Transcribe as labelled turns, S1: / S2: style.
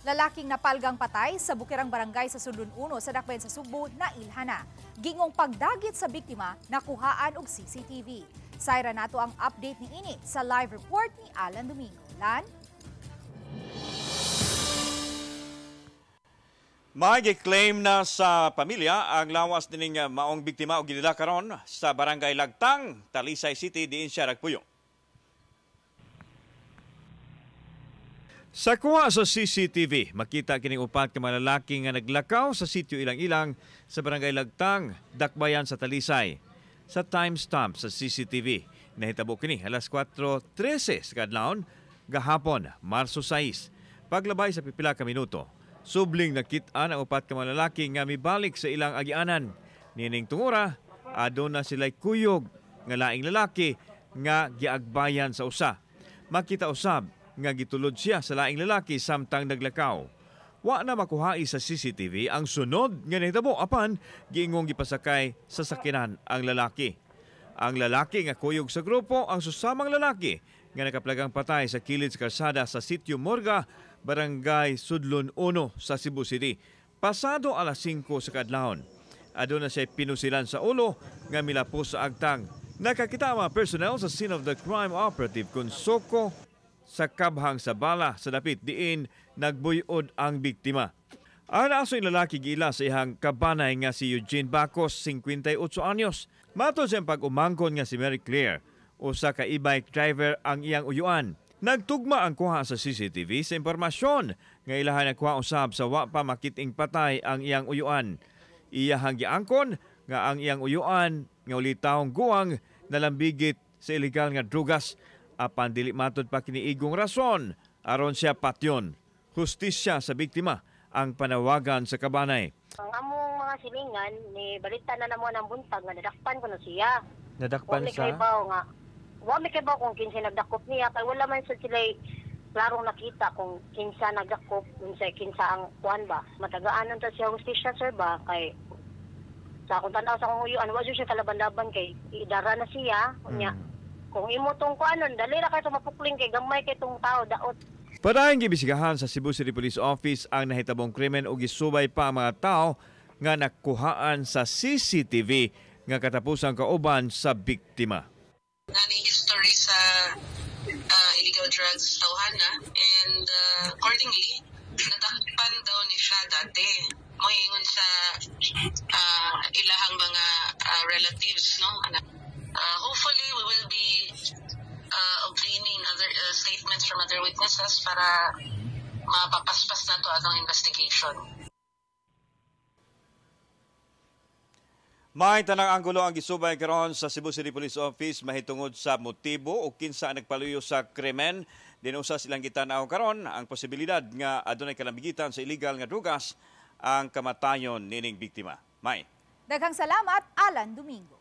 S1: Lalaking napalgang patay sa Bukirang Barangay sa Sudlon 1 sa Dakbayan sa Sugbo na ilhana. Gingong pagdagit sa biktima nakuhaan og CCTV. Sayra nato ang update ni ini sa live report ni Alan Domingo. Lan?
S2: Magi-claim na sa pamilya ang lawas nining maong biktima og gidala karon sa Barangay Lagtang, Talisay City, diin siya nagpuyo. Sa kuha sa CCTV, makita kining upat ka mga lalaki nga naglakaw sa sitio Ilang-Ilang sa Barangay Lagtang, Dakbayan sa Talisay. Sa timestamp sa CCTV, nahitabo kini alas 4:13 sa kadlawon gahapon, Marso 6. Paglabay sa pipila ka minuto, subling nakit-an ang upat ka mga lalaki nga mibalik sa ilang agianan. Nining tungura, aduna sila'y kuyog nga laing lalaki nga giagbayan sa usa. Makita usab nga gitulod siya sa laing lalaki samtang naglakaw. Wa na makuhai sa CCTV ang sunod nga nahitabo apan giingong gipasakay sa sakinan ang lalaki. Ang lalaki nga kuyog sa grupo ang susamang lalaki nga nakaplagang patay sa kilid sa kalsada sa Sitio Morga, Barangay Sudlon 1 sa Cebu City. Pasado alas 5 sa kadlawon. Aduna siya pinusilan sa ulo nga milapos sa agtang. Nakakita ang mga personnel sa scene of the crime operative Consoko sa kabhang sa bala sa dapit diin nagbuyod ang biktima. Ang naasoy lalaki giila sa iyang kabanay nga si Eugene Bacos, 58 anyos. Matod sa pag-umangkon nga si Mary Claire, usa ka e-bike driver ang iyang uyuan. Nagtugma ang kuha sa CCTV sa impormasyon nga ilahan nagkuha usab sa wa pa makiting patay ang iyang uyuan. Iyahang giangkon nga ang iyang uyuan nga ulitawong guwang nalambigit sa ilegal nga drugas apan dili matud pa kiniigong rason aron siya patyon. Hustisya sa biktima ang panawagan sa kabanay.
S3: Ang among mga silingan ni balita na namo ng buntag nga nadakpan kuno siya.
S2: Nadakpan sa?
S3: Wa mi kaybaw kung kinsa nagdakop niya kay wala man sad sila klarong nakita kung kinsa nagdakop, unsay kinsa ang kuan ba. Matagaanon ta siya hustisya sir ba kay sa akong tan-aw sa akong uyuan wa jud siya kalaban-laban kay idara na siya unya. Kung imo tong kuanon dali ra kay mapukling kay gamay kay tong tao daot.
S2: Padayon gibisigahan sa Cebu City Police Office ang nahitabong krimen ug gisubay pa ang mga tao nga nakuhaan sa CCTV nga katapusang kauban sa biktima.
S4: Nani history sa illegal drugs tawhana and accordingly nadakpan daw ni siya dati. Moingon sa ilahang mga relatives, no? Hopefully we will be obtaining other statements from other witnesses para mapapaspas na to atong investigation.
S2: May tanang anggulo ang gisubay karon sa Cebu City Police Office mahitungod sa motibo o kinsa ang nagpaluyo sa krimen. Dinusa silang gitan-aw karon ang posibilidad nga adunay kalambigitan sa illegal nga drugas ang kamatayon nining biktima. May.
S1: Daghang salamat, Alan Domingo.